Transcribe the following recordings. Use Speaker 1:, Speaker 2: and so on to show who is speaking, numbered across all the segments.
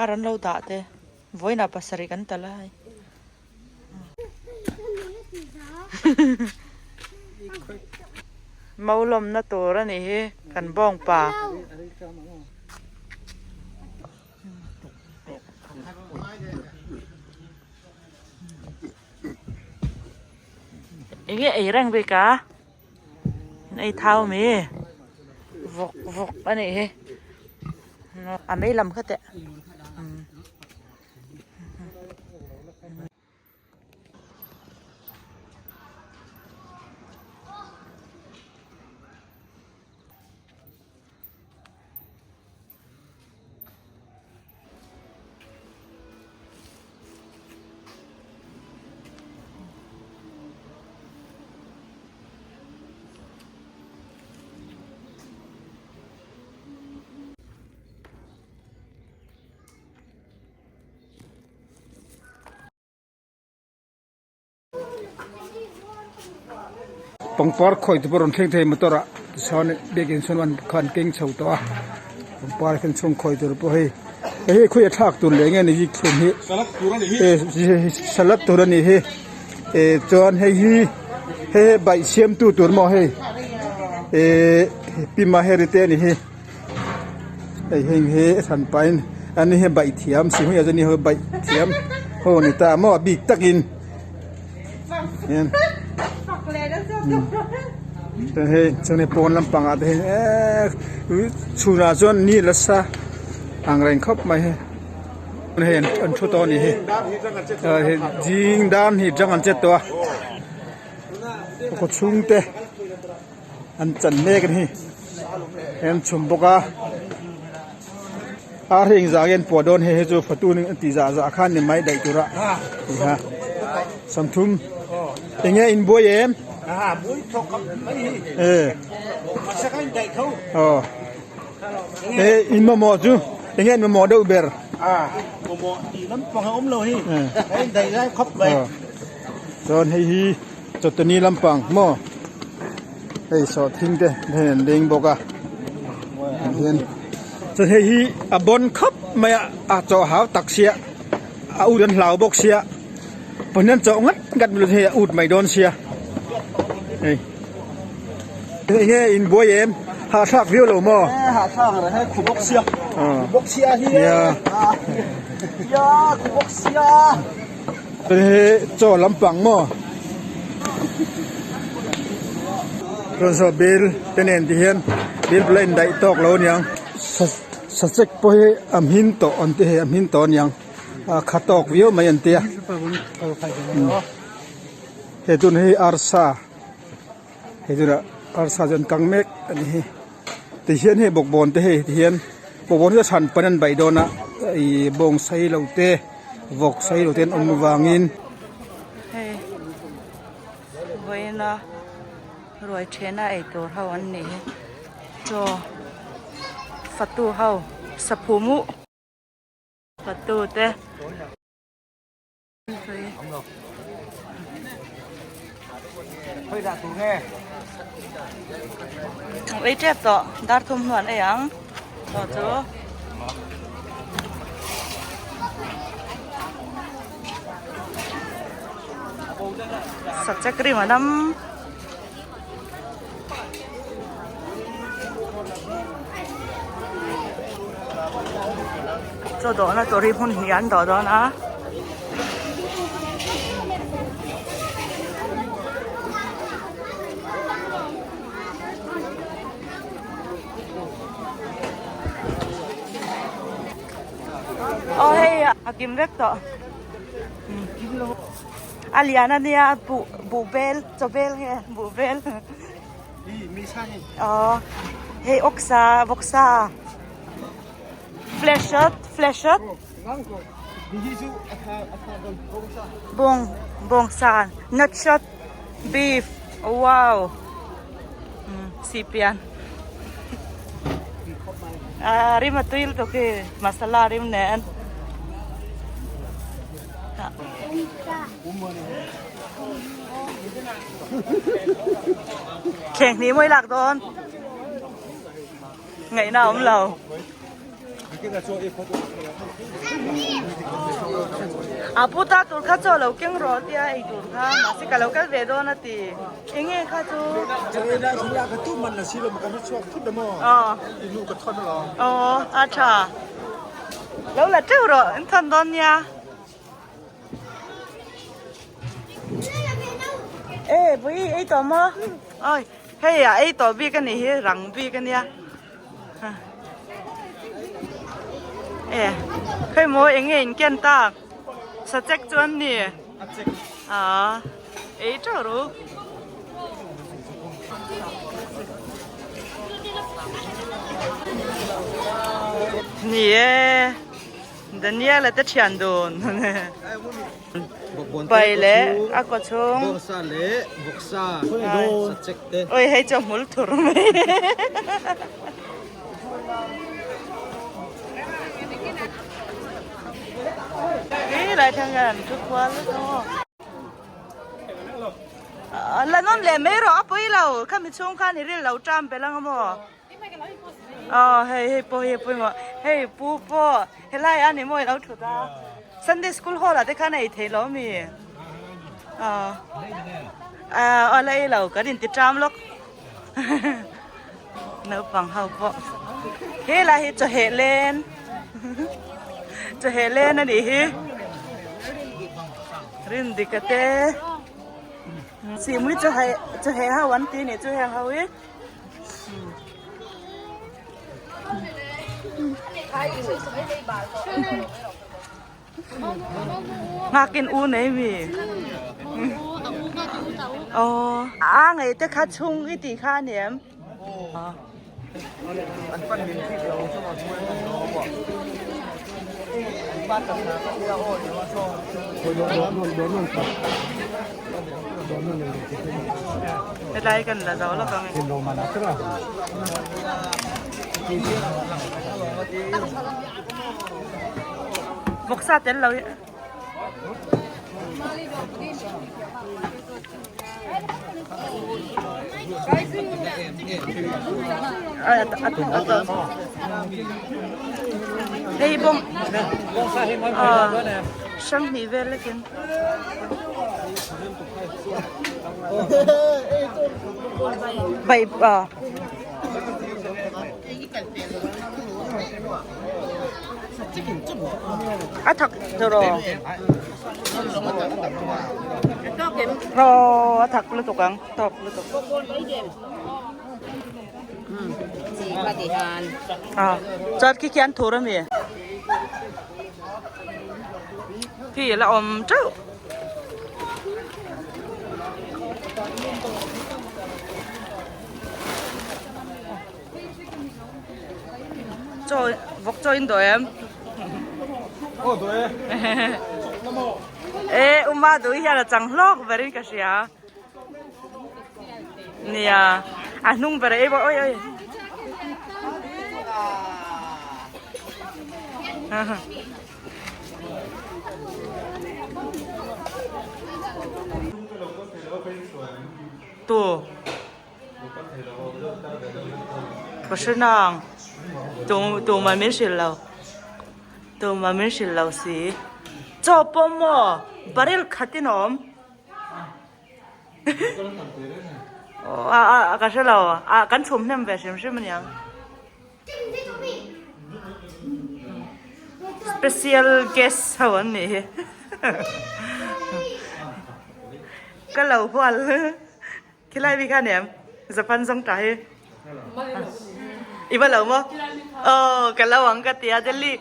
Speaker 1: Ar an lo dah te vawiinah pasarih kan tal a hei. Maulawmna tur a nih hi kan bawngpa. Enge ei reng bik a? An ei thau mi vawk vawk a nih hi a mei lam kha teh.
Speaker 2: Pangpar khawi te pawh rawn thleng thei motor ah tichuan biakin sawn an khan keng chho tawh a pangpar khan chhung khawi tur pawh hei hei hi khawi a thlak tur leh nge ni bik thlum hi salad tur a nih hi eh chuan hei hi hei hi baih siam tu tur maw hei eh pi maheri te a ni hi. Hei heng hi a hran pahin ani hi baih thiam si hmeiah chuan ni baih thiam ho a ni ta maw a bik takin hian chuan hei chuan hei pawn lampangah te hian eee chhunah chuan ni nasa ang reng khawp mai hei hei an thu tawh a nih hi zing dan hi chang an chet tawh a kawchhung te. An chan mek a ni hei an chhum bawk a ar hi engzah nge an puah dawn hei hi chu fatu an tih zah zah khan ni mai daih tur a ni a sawmthum eng nge in buai em aw he in mamawh chu eng nge in mamawh deuh ber chuan hei hi. Chawtani lampang maw hei sawhthing te hei an leng bawk a hian chuan hei hi a bawn khawp mai a a chaw hau tak sia a ut an hlau bawk sia pahnih an chawh ngat ngat mai hei a ut mai dawn sia hei eng nge in buai em hahthlak viau lo maw
Speaker 3: hahthlak reng hei khu bawk sia khu bawk sia hi khu bawk sia.
Speaker 2: Hei hi chaw lampang maw chuan saw bill te nen ti hian bill bula indaih tawk lo aniang sachek pawh hi a hmin tawh an ti hei a hmin tawh aniang a kha tawk viau mai an tia hei tun hi arsa hei tunah arsa chu an kang mek a ni hi tihian hei bawkbawn te hei tihian bawkbawn hi a chhan pawn an baih dawn a ih bawng sei lo te vawk sei lo te an awm avangin.
Speaker 1: Hei vawiina ruai thehna ei tur ho an nih hi chaw fatu ho saphu muh fatu te. Ei tep tawh dar thum hnuan ei ang tawh chu. Sachek rim a dam. Chaw dawhna tur hi hmun hnih an dawh dawn a. Aw hei a kim vek tawh. A lian a nia buh buh bel chaw bel nge buh bel aw hei awksa vawksa flash shot flash shot bawng bawngsa nut shot beef wow sihpian a rim a tui lutuk hi masala rim nen. Thleng hnih mawi lak dawn ngaihna a awm lo. A pu ta tur kha chaw lo keng rawh tia ei tur kha mahse ka lo kal ve dawn a ti. Enge kha chu? Aw a tha. Lo la teuh rawh in thawn dawn nia. Ê bui ei tawh maw? Oi hei a ei tawh bik a nih hi rang bik a nia. E hei maw eng nge in ken tak sachek chu an ni ah ei teuh ru. Ni e. Daniel-a te thian dun pai leh a kaw chhung
Speaker 3: Bawngsa leh vawksa sachek te.
Speaker 1: Oi hei chu a hmul thur mai. Hi lai thang hian an thu khual vek ang aw. La nawn leh mai rawh a pawi lo khami chhung khan i ril lo ṭam belh ang maw. Aw hei hei pawh hi a pawimawh hei pu pawh helai a ni maw ilo thut a Sunday school hall ah te khan a ei theih lo ami aw aw la ei lo kan inti ṭam lawk naupang ho pawh helai hi chawheh len chawheh len a nih hi Rindika te Sihmui chawheh chawheh ho an ti nih chu heng ho hi. Nghakin u nei mi. Aw a ngei te kha chhung i tih kha a ni em? Helai kan la zo lawk ang e. Vawksa tel lo hi. Hei bawng hrang hnih vel lekin. Bai a. A thak tawh Aw a thak lutuk ang tawk lutuk. Chuan khi khian thur a mi. Khi la awm teuh. Chaw vawk chaw in daw em?
Speaker 2: Aw daw e.
Speaker 1: E uma duh hian a chang hlawk berin ka hria. Nia a hnung ber ei bawk oi oi. Tu Ka hre nang tu tumah min hrilh lo tumah min hrilh lo si chaw pawh maw barrel khat in a awm a ka hre lo a kan chhum hnem ve hrim hrim aniang. Special guest ho an nih hi ka lo hual khilai mi kha ni em Japan zawng ta hi i va lo maw aw ka lo ang ka tia Delhi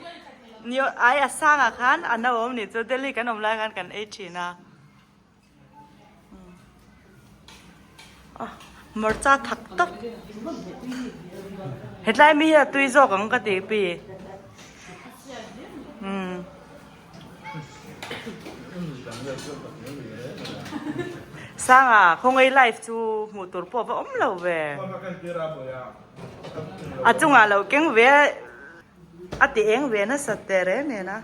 Speaker 1: ai a sangah khan a no awm nih chu Delhi kan awm lai khan kan ei thin a. Hmarcha thak tak hetlai mi hi a tui zawk ang ka tih pi umm sanga khawngaih live chu hmuh tur pawh va awm lo ve a chungah lo keng ve a ti eng ve nasa teh reng nen a.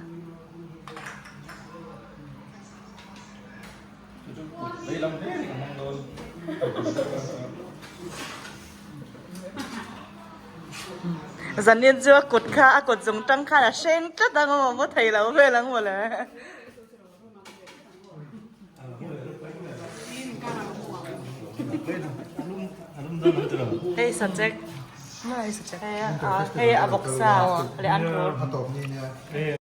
Speaker 1: Zanin chu a kut kha a kut zung tang khan a hreng tlat ang maw maw thei lo vel ang mawle. Hei sachek. Hei a hei a vawksa leh an tur.